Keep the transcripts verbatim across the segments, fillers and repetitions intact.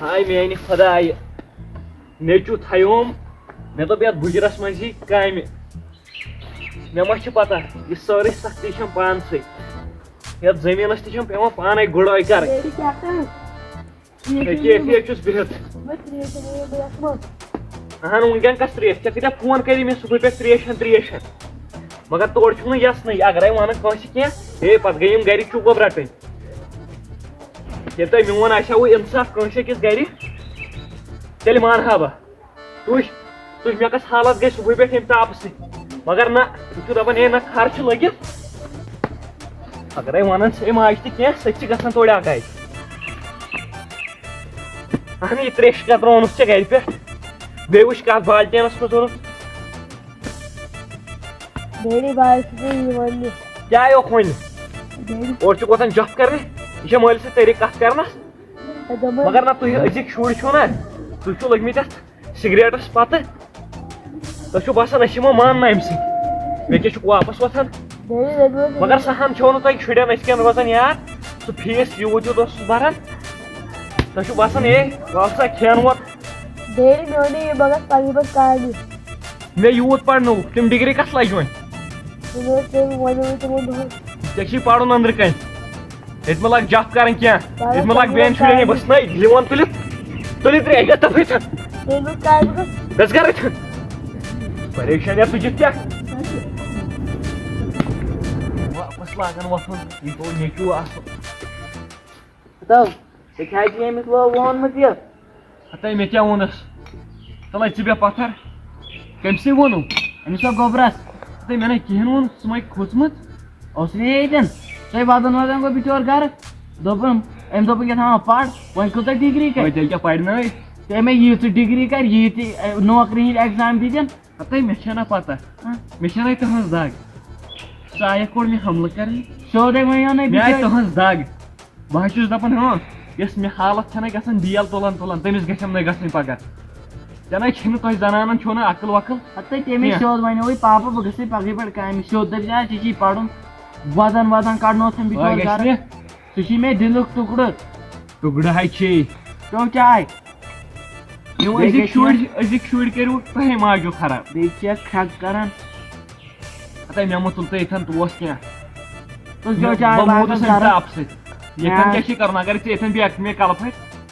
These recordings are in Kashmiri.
ہاے میانہِ خۄدایہِ، نیٚچوٗ تھَیوم۔ مےٚ دوٚپ، یَتھ بُجرَس منٛز یی کامہِ۔ مےٚ ما چھِ پَتہ، یہِ سٲرٕے سختی چھَم پانسٕے۔ یَتھ زٔمیٖنَس تہِ چھَم پٮ۪وان پانَے گُڈٲے کَرٕنۍ۔ ڈیڈی کیٛاہ کَرٕ؟ ییٚکیٛاہ، ییٚکیٛاہ چھُس بِہِتھ۔ وۄنۍ ترٛیش چٮ۪مو یہِ بٲیِس منٛز۔ اَہَن، وٕنکٮ۪ن کَس ترٛیش؟ ژےٚ کۭتیٛاہ فون کَرِ مےٚ صُبحٲے پٮ۪ٹھ، ترٛیش ہَن، ترٛیش ہَن؟ مگر تورٕ چھُکھ نہٕ یَژھنٕے، اَگَرَے وَنَکھ کٲنٛسہِ کینٛہہ، ہے، پَتہٕ گٔے یِم گَرِکۍ چوب رَٹٕنۍ۔ ییٚلہِ تۄہہِ میون آسہِ ہا وۄنۍ اِنصاف کٲنٛسہِ أکِس گَرِ، تیٚلہِ مانہٕ ہا بہٕ۔ تُہۍ، تُہۍ مےٚ کۄس حالت گٔے صُبحٲے پٮ۪ٹھ ییٚمہِ تاپہٕ سۭتۍ۔ مگر نہ، تُہۍ چھِو دَپان، ہے نہ، خر چھِ لٔگِتھ۔ اَگَرَے وَنان چھِ ماجہِ تہِ کینٛہہ، سۄ تہِ چھِ گژھان تورٕ اَکھ گَرِ۔ اَہَن، یہِ ترٛیش کَتھ ترٛوونُتھ ژےٚ گَرِ پٮ۪ٹھ؟ بیٚیہِ وٕچھ کَتھ بالٹیٖنَس منٛز اوٚنُتھ۔ ڈیڈی، بہٕ حظ چھُس یہِ وَننہِ۔ کیٛاہ آیوکھ وَننہِ؟ ڈیڈی۔ اورٕ چھُکھ وۄتھان جَپھ کَرنہِ؟ یہِ چھا مٲلِس سۭتۍ طریٖقہٕ کَتھ کَرنَس؟ ہے، دوٚپمَے۔ مگر نہ، تُہۍ أزِکۍ شُرۍ چھِو نہ، تُہۍ چھِو لٔگۍ مٕتۍ اَتھ سِگریٹَس پَتہٕ۔ تۄہہِ چھُو باسان، أسۍ یِمو ماننہٕ اَمہِ سۭتۍ؟ مےٚ کیٛاہ چھُکھ واپَس وۄتھان؟ ڈیڈی، دوٚپمَے۔ مگر سۄ ہَن چھو نہٕ تۄہہِ شُرٮ۪ن أزکٮ۪ن روزان یاد، سُہ فیٖس یوٗت یوٗت اوسُس بَران۔ تۄہہِ چھُو باسان، ہے، وَل سا کھٮ۪ن ووت۔ ڈیڈی، مےٚ وَنے یہِ، بہٕ گژھٕ پَگہٕے پَتہٕ کامہِ۔ مےٚ یوٗت پَرنووُکھ، تِم ڈگری کَتھ لَجہِ وۄنۍ؟ تِم ٲسۍ تٔمۍ وَنیومُت تِمَن دۄہَن۔ ژےٚ چھُے پَرُن أنٛدرٕ کَنۍ۔ ییٚتہِ مہ لاگ جَپھ کَرٕنۍ کینٛہہ۔ پَگاہ ییٚتہِ مہ لاگ پَگاہ بیٚیَن شُرٮ۪ن یہِ کامہِ۔ بَس نَے، لِوَن تُلِتھ۔ تُلِتھ ترٛےٚ، یَتھ دَفعہ یَتھ۔ تُلِتھ کامہِ گژھ۔ گژھ گَرٕ یَتھ۔ پریشان یا تُجِتھ کیٛاہ؟ واپَس لاگَن وۄتھُن، یہِ گوٚو نیٚچوٗ اَصٕل۔ ہتو، ژےٚ کیٛازِ چھُے أمِس لوگ ووٚنمُت یہِ؟ ہتے، مےٚ کیٛاہ ووٚنُس؟ تَلے ژٕ بیٚہہ پَتھر۔ کٔمۍ سٕے ووٚنُم؟ أمِس آو گوٚبرَس۔ ہتے، مےٚ نَے کِہیٖنۍ ووٚن، ژٕ ما چھُکھ کھوٗژمُت؟ اوس نہٕ یہِ ییٚتٮ۪ن۔ تۄہہِ وَدُن وَدَن گوٚو بِچور گَرٕ۔ دوٚپُن، أمۍ دوٚپُن کیٛاہ تھام پَر، وۄنۍ کۭژاہ ڈگری کَرِ؟ وۄنۍ تیٚلہِ کیٛاہ پَرِ نہٕ أسۍ؟ تٔمۍ ییٖژٕ ڈگری کَرِ، ییٖتہِ، اے، نوکری ہِنٛدۍ exam دِتٮ۪ن۔ ہتے، مےٚ چھےٚ نہ پَتہ۔ ہہ؟ مےٚ چھےٚ نہ تُہٕنٛز دَگ۔ سُہ آیَکھ کورِ مےٚ حملہٕ کَرنہِ۔ سیوٚدُے وَنیو نَے مےٚ آیہِ بِچٲرۍ۔ تُہٕنٛز دَگ۔ بہٕ حظ چھُس دَپان، ہاں، یۄس مےٚ حالت چھَنہ گژھان بیل تُلان تُلان، تٔمِس گژھٮ۪م نَے گژھٕنۍ پَگاہ۔ ژےٚ نَے چھِنہٕ، تۄہہِ زَنانَن چھو نہٕ عقل وقل ہَتہٕ تٔمِس کینٛہہ۔ سیوٚد وَنیووُے پاپہٕ، بہٕ گژھٕ پَگہٕے پٮ۪ٹھ کامہِ۔ سیوٚد دَپہِ، آ، ژےٚ چھی پَرُن۔ وَدَن وَدَن کَڑنوتھَن وۄنۍ بِچور گژھِ گَرٕ۔ نہٕ۔ سُہ چھی مےٚ دِلُک ٹُکڑٕ۔ ٹُکڑٕ ہَے چھے۔ چیو چاے۔ یِم بیٚیہِ أزِکۍ گژھِ شُرۍ، نہٕ أزِکۍ شُرۍ کٔرِو تۄہے ماجو خراب۔ بیٚیہِ چھِ کھرٛٮ۪کھ کران۔ ہتے مےٚ مہ تُل تہٕ ییٚتھٮ۪ن توس کینٛہہ۔ تُہۍ چھِو مےٚ، چاے بہٕ باغَس موٗدُس اَمہِ گرم؟ تاپہٕ سۭتۍ۔ ییٚتھٮ۪ن نہ۔ کیٛاہ چھِ کرُن؟ اگر ژےٚ ییٚتھٮ۪ن بیٚیہِ اَکھ مےٚ کَلہٕ پھَٹہِ۔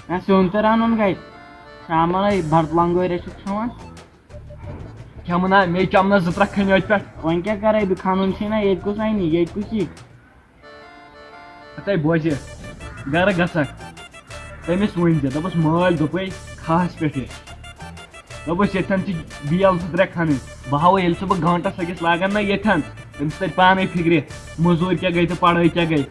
نہ، سیُن تہِ رَنُن گَرِ۔ شامَن ہے بَتہٕ لنٛگورا چھُکھ کھٮ۪وان۔ کھٮ۪مہٕ نہ، مے چَمہٕ نہ زٕ ترٛکھ کھٔنۍ أتھۍ پٮ۪ٹھ۔ وۄنۍ کیٛاہ کَرَے بہٕ؟ کھَنُن چھُے نہ، ییٚتہِ کُس اَنہِ؟ ییٚتہِ کُس یی؟ ہتے بوزِ، گرٕ گژھکھ، تٔمِس ؤنۍ زِ، دوٚپُس، مٲلۍ دوٚپُے کھہَس پٮ۪ٹھ یہِ۔ دوٚپُس، ییٚتھٮ۪ن چھِ بیل زٕ ترٛےٚ کھنٕنۍ۔ بہٕ ہاوو، ییٚلہِ سُہ بہٕ گٲنٛٹَس لٔگِس لاگان نہ ییٚتھٮ۪ن، تٔمِس تَرِ پانَے فِکرِ، مٔزوٗرۍ کیٛاہ گٔے تہٕ پَڑھٲے کیٛاہ گٔے۔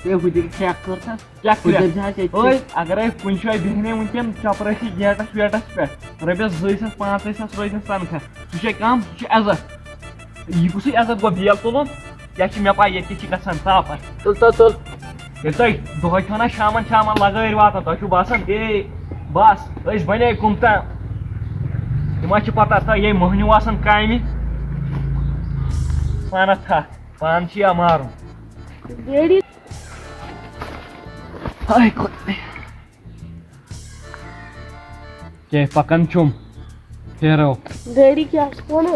ہے، ہُہ تہِ کھرٛٮ۪کھ کٔرتھَس۔ کیٛاہ ہُہ کھرٛٮ۪کھ؟ دٔپۍ زِہَس ییٚتہِ چھِ۔ أے، اگرے کُنہِ جایہِ بیٚہنے وٕنکٮ۪ن چپرٲسی گیٹَس ویٹَس پٮ۪ٹھ، رۄپیَس زٕ ساس پانٛژھ ساس روزِ اَسہِ تنخواہ۔ سُہ چھے کَم، سُہ چھُ عزت۔ یہِ کُسٕے عزت گوٚو بیل تُلُن؟ کیٛاہ چھِ مےٚ پَے ییٚتہِ کیٛاہ چھِ گژھان؟ ژاو پَتہٕ۔ تُل سا تُل۔ ییٚلہِ تۄہہِ دۄہَے چھو نہ شامَن شامَن لگٲوِتھ واتان، تۄہہِ چھُو باسان، ہے، بَس، أسۍ بَنے کُم تام۔ تِمَن چھِ پَتہ، تۄہہِ ییٚمہِ مۄہنیوٗ آسان کامہِ۔ پانَس تھَکھ، پانہٕ چھِ یا مارُن۔ ڈیڈی۔ ہاے خۄداے۔ کیٛاہ پَکان چھُم؟ پھیرو۔ ڈیڈی کیٛاہ چھُکھ وَنان؟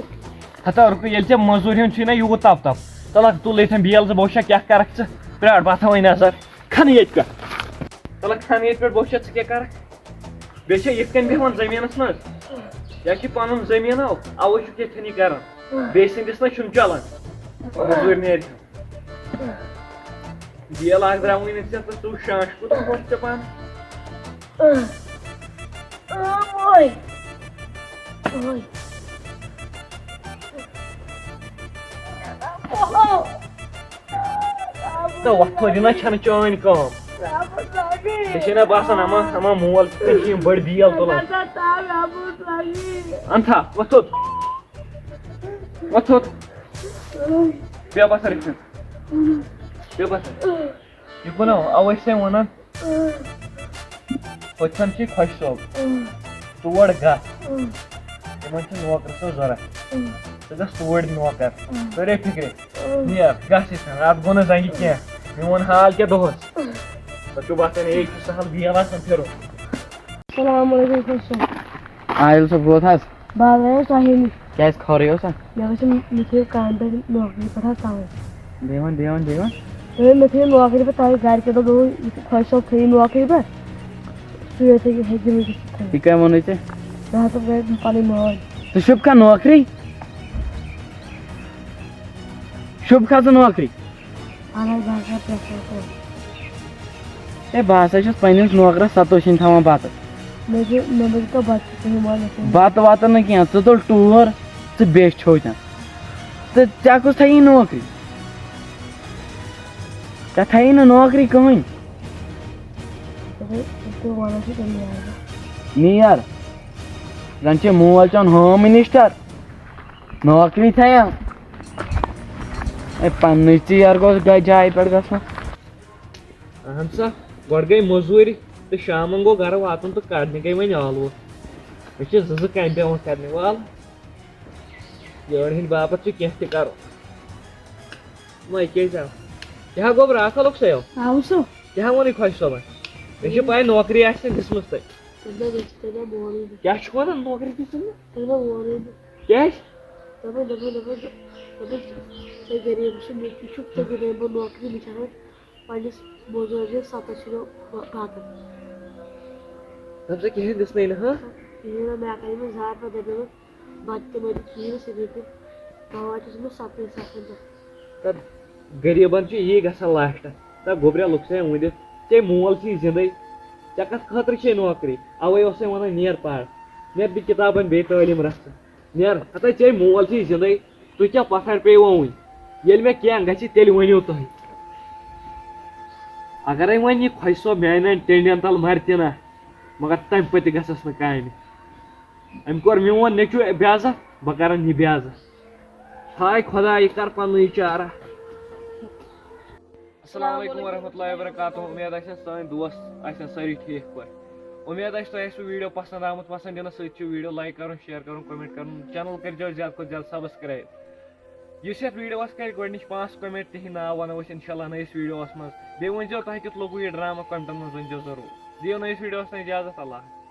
ہتا رُکو، ییٚلہِ ژےٚ مٔزوٗرۍ ہُنٛد چھُے نہ یوٗت تَپھ تَپھ، تَلَکھ تُل ییٚتھٮ۪ن بیل زٕ، بہٕ وٕچھا کیٛاہ کَرَکھ ژٕ۔ پرٛار، بہٕ ہاوَے نظر۔ کھَن ییٚتہِ پٮ۪ٹھ۔ تَلَکھ کھَن ییٚتہِ پٮ۪ٹھ، بہٕ وٕچھا ژٕ کیٛاہ کَرَکھ۔ بیٚیہِ چھےٚ یِتھ کٔنۍ بیٚہوان زٔمیٖنَس منٛز۔ یہِ چھِ پَنُن زٔمیٖن، اَو-، اَوَے چھُکھ ییٚتھٮ۪ن یہِ کَران۔ بیٚیہِ سٕنٛدِس نہ چھُنہٕ چَلان۔ مٔزوٗرۍ نیرِ۔ بیل اکھ درٛاوٕے نہٕ ژےٚ تہٕ ژٕ شانٛش کوٗتاہ ووت ژےٚ پانہٕ؟ اوے۔ اوے۔ تہٕ وۄتھ تھوٚد یہِ نہ چھَنہٕ چٲنۍ کٲم۔ ژےٚ چھے نہ باسان اما، اما مول کِتھ کٔنۍ چھِ یِم بٔڑۍ بیل تُلان؟ انتھا، وۄتھ تھوٚد۔ وۄتھ تھوٚد۔ بیٚہہ پَتھَر یِتھ کٔنۍ۔ بیٚہہ پَتھَر۔ یہِ کُنو، اَوَے چھُسَے وَنان۔ ہُتہِ کَن چھُے خۄش صٲب۔ تور گژھ۔ تِمَن چھِ نوکر سٕنٛز ضوٚرَتھ۔ ژٕ گژھ توٗرۍ نوکر۔ توٚرے فِکرِ؟ نیر، گژھ یِتھ کٔنۍ۔ اَتھ گوٚو نہٕ زنٛگہِ کینٛہہ۔ میون حال کیٛاہ دۄہَس؟ تۄہہِ چھُو باسان، یے چھُ سہل بیل آسان پھِرُن۔ السلام علیکم خۄش صٲب۔ عادل صٲب کوٚت حظ؟ بہٕ حظ آیوس تۄہے نِش۔ کیٛازِ خٲرٕے اوسا؟ مےٚ گژھِ، مےٚ تھٲیِو کامہِ پٮ۪ٹھ نوکری پٮ۪ٹھ حظ تَوَے۔ بیٚیہِ وَن، بیٚیہِ وَن، بیٚیہِ وَن۔ تُہۍ مےٚ تھٲیِو نوکری پٮ۪ٹھ تَوَے، گَرِکیو دوٚپ، دوٚپُن، یہِ چھُ خۄش صٲب تھٲیِو نوکری پٮ۪ٹھ۔ سُہ یوت ہیٚکہِ، ہیٚکہِ نہٕ وٕنکیٚس تھٲیِتھ۔ یہِ کَمہِ ووٚنُے ژےٚ؟ مےٚ ہسا گٔے پَنٕنۍ موج۔ ژٕ شوٗبکھا نوکری؟ شوٗبکھا ژٕ نوکری؟ اہن حظ، بہٕ ہسا پرٛٮ۪فر کرٕ۔ ہے، بہٕ ہسا چھُس پننِس نوکرس ستوشِنۍ تھاوان بتہٕ۔ مےٚ چھُ، مےٚ ؤنۍ تو بتہٕ تہِ کِہیٖنۍ وَنُن چھُنہٕ۔ بتہٕ وتہٕ نہٕ کینٛہہ، ژٕ تُل ٹوٗر، ژٕ بیٚچھ ہوتٮ۪ن۔ ژٕ، ژےٚ کُس تھایی نوکری؟ ژےٚ تھایی نہٕ نوکری کٕہٕنۍ۔ تُہۍ، تُہۍ وَنان چھِو تیٚلہِ نیرٕ بہٕ۔ نیر، زن چھِ مول چون ہوم منسٹر۔ نوکری تھایا؟ اے، پننُے ژیر گوٚژھ گا-، جایہِ پٮ۪ٹھ گژھُن۔ اہن سا، گۄڈٕ گٔے مٔزوٗرۍ تہٕ شامن گوٚو گرٕ واتُن تہٕ کڑنہِ گٔے وۄنۍ ٲلوٕ۔ مےٚ چھِ زٕ زٕ کامہِ پٮ۪وان کرنہِ، وَل، یٔڑ ہٕنٛدِ باپتھ چھُ کینٛہہ تہِ کرُن۔ وۄنۍ کیٛازِ آو؟ کیٛاہ گوٚو براکھ لوٚگ سیو؟ آو سُہ؟ کیٛاہ ووٚنُے خۄش صٲبن؟ مےٚ چھِ پَے نوکری آسہِ نہٕ دِژمٕژ تۄہہِ۔ تیٚلہِ ما گٔژھِو، تیٚلہِ ما ووٚنُے نہٕ۔ کیٛاہ چھُکھ وَنان نوکری دِژٕن نہٕ؟ تیٚلہِ ما ووٚنُے نہٕ۔ کیٛازِ؟ دوٚپُن، دوٚپُن، دوٚپُن، دوٚپُن، ژٕ غریٖب چھُکھ، مےٚ تہِ چھُکھ، ژٕ دِمے بہٕ نوکری، مےٚ چھَنہٕ پنٛنِس موزوٗرِس ستَتھ کِلوٗ با-، بَتہٕ۔ دوٚپ ژےٚ کِہیٖنۍ دِژنَے نہٕ، ہاں؟ کِہیٖنۍ نہٕ، مےٚ کَرے مےٚ زارٕ پَتہٕ دَپے مےٚ، بَتہٕ تہِ مَتہِ کِہیٖنۍ نہٕ، سُہ گٔے تہٕ تَوَے چھُس بہٕ ستنٕے ساسَن پٮ۪ٹھ۔ تہٕ غریٖبَن چھُ یی گژھان لاسٹَس۔ تہٕ گوٚبریا لُکھ چھِ وٕنہِ، ژےٚ مول چھُے زِندَے، ژےٚ کَتھ خٲطرٕ چھے نوکری؟ اَوَے اوسَے وَنان نیر پَر، نیر دِ کِتابَن بیٚیہِ تعلیٖم رَژھ۔ نیر، ہَتا ژےٚ مول چھُے زِندَے، تُہۍ کیٛاہ پَتھر پیٚیہِ وۄنۍ؟ ییٚلہِ مےٚ کینٛہہ گژھِ، تیٚلہِ ؤنِو تُہۍ۔ اگرے وۄنۍ یہِ خۄجہِ صٲب میانٮ۪ن ٹینڈٮ۪ن تل مرِ تہِ نہ، مگر تمہِ پتہٕ تہِ گژھس نہٕ کامہِ۔ أمۍ کوٚر میون نیٚچو بے عزت، بہٕ کرن یہِ بے عزت۔ ہاے خۄدا، یہِ کر پننُے چارہ۔ السلام علیکم ورحمۃ اللہ وبرکاتہ۔ امید آسہِ سٲنۍ دوست آسن سٲری ٹھیٖک پٲٹھۍ۔ امید آسہِ تۄہہِ آسِوٕ ویٖڈیو پسنٛد آمُت۔ پسنٛد یِنس سۭتۍ چھُ ویٖڈیو لایک کرُن، شیئر کرُن، کمنٹ کرُن، چینل کٔرۍزیو زیادٕ کھۄتہٕ زیادٕ سبسکرایب۔ یُس یتھ ویٖڈیوس کرِ گۄڈٕنِچ پانٛژھ کمنٹ، تِہنٛدۍ ناو ونو أسۍ انشاءاللہ نٔیِس ویٖڈیوس منٛز۔ بیٚیہِ ؤنۍزیو تۄہہِ کیُتھ لوٚگوُ یہِ ڈرامہ، کمنٹن منٛز ؤنۍزیو ضروٗر۔ دِیِو نٔیِس ویٖڈیوس تام اجازت، اللہ حافظ۔